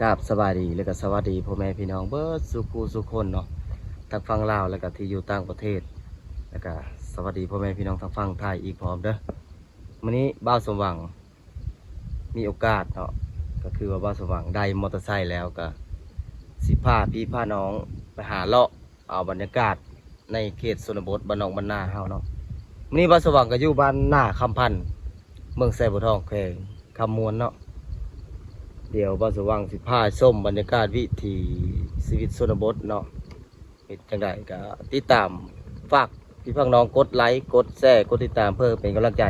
ກາບສະບາຍດີ ແລະກະສະຫວັດດີພໍ່ແມ່ພີ່ນ້ອງເບິດສູ່ຄູ່ສູ່ຄົນເນາະ ທັງຝັ່ງລາວ ແລະກະທີ່ຢູ່ຕ່າງປະເທດ ແລະກະສະຫວັດດີພໍ່ແມ່ພີ່ນ້ອງທາງຝັ່ງໄທອີກພ້ອມເດີ. ມື້ນີ້ບ່າວສົມຫວັງມີໂອກາດເນາະ ກະຄືວ່າບ່າວສົມຫວັງໄດ້ມໍເຕີໄຊແລ້ວ ກະຊິພາພີ່ພານ້ອງໄປຫາເລາະ ເອົາບັນຍາກາດໃນເຂດຊົນນະບົດ ບ້ານນອກບ້ານນາເຮົາເນາະ. ມື້ນີ້ບ່າວສະຫວ່າງກໍຢູ່ບ້ານນາຄຳພັນ ເມືອງໄຊບົວທອງ ແຂວງຄຳມ່ວນເນາະ. ດຽວບ່າວສະຫວ່າງຊິພາຊົມບັນຍາກາດວິຖີຊີວິດຊົນນະບົດເນາະ. ເປັນຈັ່ງໃດກໍຕິດຕາມ ຝາກພີ່ຝາກນ້ອງກົດໄລ ກົດແຊ ກົດຕິດຕາມ ເພື່ອເປັນກຳລັງໃຈ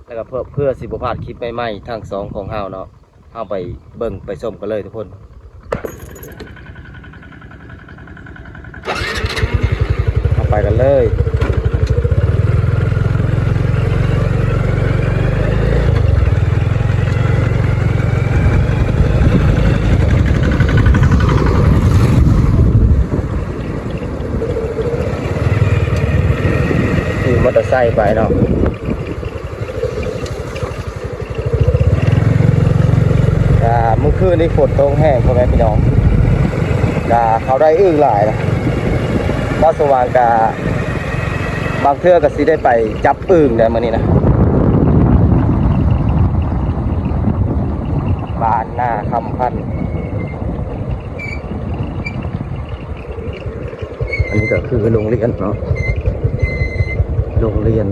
ແລ້ວກໍເພື່ອ ເພື່ອຊິບໍ່ພາດຄລິບໃໝ່ໆ ທັງສອງຂອງເຮົາເນາະ. ເຮົາໄປເບິ່ງໄປຊົມກັນເລີຍທຸກຄົນ ເຮົາໄປກັນເລີຍ. ຂີ່ມໍເຕີໄຊໄປເນາະ. ກະມື້ຄືນນີ້ຝົນຕົກແຮງ ພໍ່ແມ່ພີ່ນ້ອງ ກະເຂົາໄດ້ອຶ່ງຫຼາຍນະ. ບ່າວສະຫວ່າງກະບາງເທື່ອກະຊິໄດ້ໄປຈັບອຶ່ງໄດ໋ມື້ນີ້ນະ. ບ້ານນາຄຳພັນ. ອັນນີ້ກໍຄືໂຮງຮຽນເນາະ ໂຮງຮຽນ.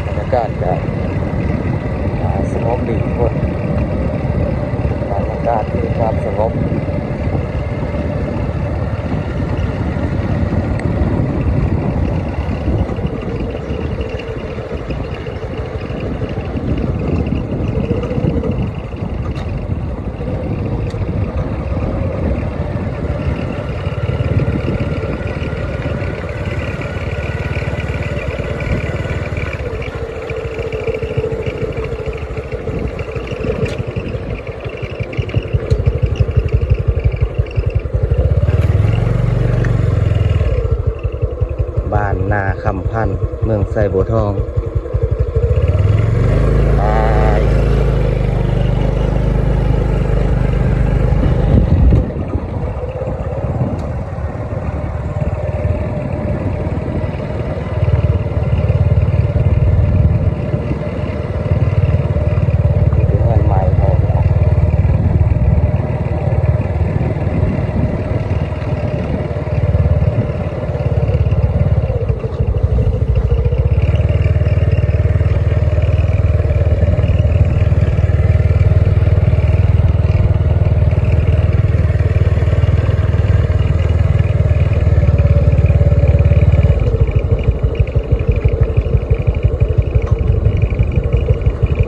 ບັນຍາກາດກະ ອ່າ ສະຫງົບດີທຸກຄົນ ບັນຍາກາດມີຄວາມສະຫງົບ. ບ້ານນາຄຳພັນ ເມືອງໄຊບົວທອງ. ໄປ.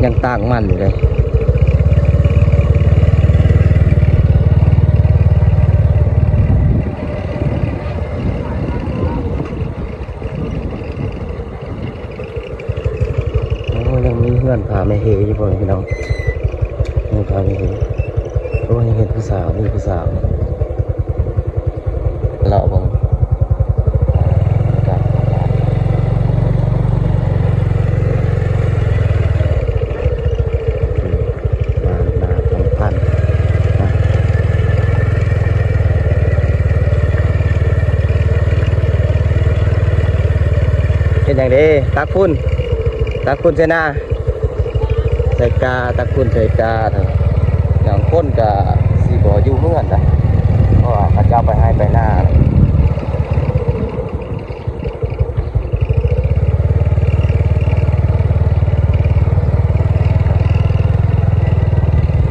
ຍັງຕາກມັນຢູ່ເດ້. ໂອ້ ຍັງມີເຮືອນຜາແມ່ເຮຢູ່ ພໍ່ແມ່ພີ່ນ້ອງ ເຮືອນຜາແມ່ເຮ. ໂອ້ ຍັງເຫັນຜູ້ສາວ ມີຜູ້ສາວ ເລາະເບິ່ງ. ບ້ານນາຄຳພັນ ເຮັດຫຍັງເດ້? ຕັກຝຸ່ນ ຕັກຝຸ່ນໃສ່ນາ ໃສ່ກາ ຕັກຝຸ່ນໃສ່ກາ. ບາງຄົນກະຊິບໍ່ຢູ່ເຮືອນນະ ເພາະວ່າເຂົາເຈົ້າໄປໄຮ່ໄປນາ.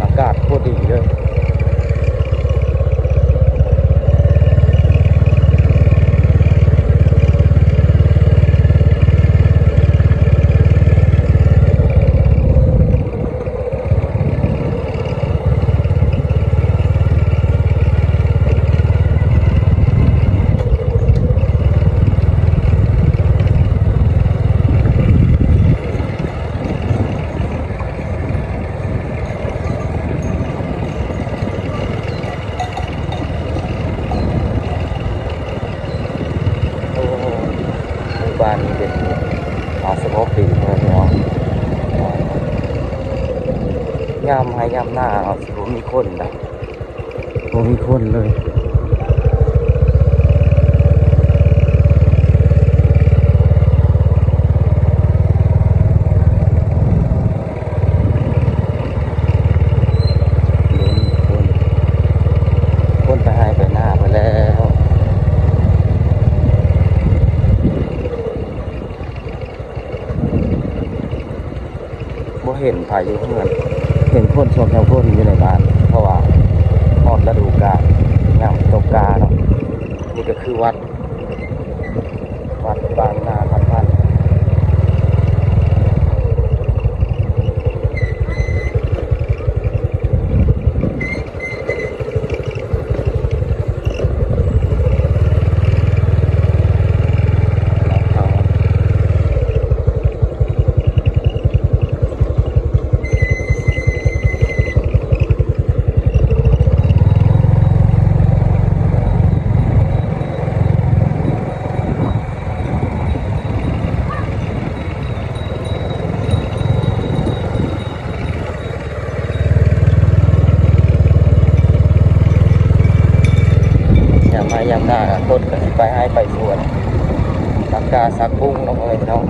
ອາກາດໂຄດດີເລີຍ. ເ ບ້ານເປັນ ອາ ສະຫງົບດີເນາະພີ່ນ້ອງ. ຍາມໄຮ່ຍາມນາເນາະ ຊິບໍ່ມີຄົນໃດ ບໍ່ມີຄົນເລີຍ. ຄົນ ຄົນໄປໄຮ່ໄປນາໄປແລ້ວ. ບໍ່ເຫັນໃຜຢູ່ເຮືອນ ເຫັນຄົນສອງສາມຄົນຢູ່ໃນບ້ານ ເພາະວ່າຮອດລະດູການ ຍາມຕົກກາເນາະ. ນີ້ກໍຄືວັດ ວັດບ້ານນາຄຳພັນ. ຍາມໄຮ່ຍາມນາ ຄົນກໍຊິໄປໄຮ່ໄປສວນ ສັກກາສັກບຸ້ງເນາະ ພໍ່ແມ່ພີ່ນ້ອງ.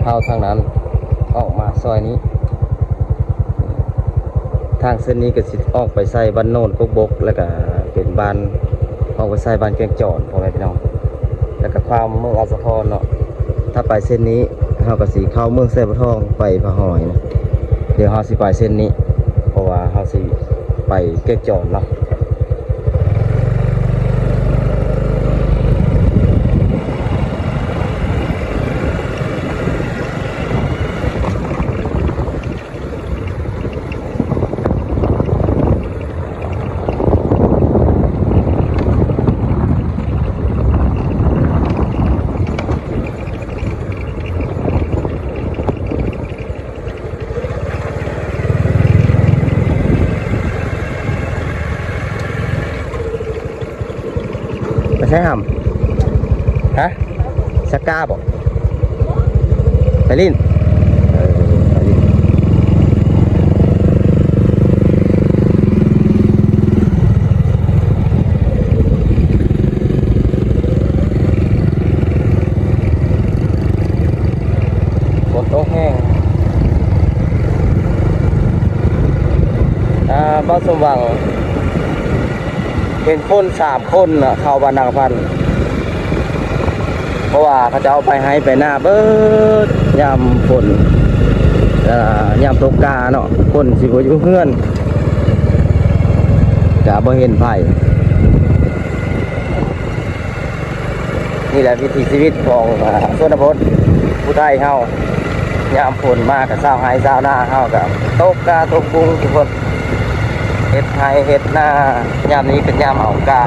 ເຂົ້າທາງນັ້ນ ອອກມາຊອຍນີ້. ທາງເສັ້ນນີ້ກໍຊິອອກໄປໃສ່ບ້ານໂນນກົກບົກ ແລ້ວກໍເປັນບ້ານ ອອກໄປໃສ່ບ້ານແກ້ງຈອນ ພໍ່ແມ່ພີ່ນ້ອງ. ແລ້ວກໍເຂົ້າເມືອງອາດສະພອນເນາະ. ຖ້າໄປເສັ້ນນີ້ ເຮົາກໍຊິເຂົ້າເມືອງໄຊບົວທອງ ໄປຜາຫອຍນະ. ດຽວເຮົາຊິໄປເສັ້ນນີ້ ເພາະວ່າເຮົາຊິໄປແກ້ງຈອນເນາະ. ໄປໃສຫຳ? ຮະ? ສັກກາບໍ? ໄປຫຼິ້ນ? ເອີ ໄປຫຼິ້ນ. ຝົນຕົກແຮງ. ອ່າ ບ່າວສົມຫວັງ ເຫັນຄົນສາມຄົນນະ ເຂົ້າບ້ານນາຄຳພັນ ເພາະວ່າເຂົາເຈົ້າໄປໄຮ່ໄປນາເບິດຍາມຝົນ ເອີ ຍາມຕົກກາເນາະ ຄົນຊິບໍ່ຢູ່ເຮືອນ ກະບໍ່ເຫັນໃຜ. ນີ້ແຫຼະວິຖີຊີວິດຂອງ ອາ ຊົນນະບົດຜູ້ໄທເຮົາ. ຍາມຝົນມາກະຊາວໄຮ່ຊາວນາເຮົາກະຕົກກາຕົກບຸ້ງທຸກຄົນ ເຮັດໄຮ່ເຮັດນາ. ຍາມນີ້ເປັນຍາມເອົາກາ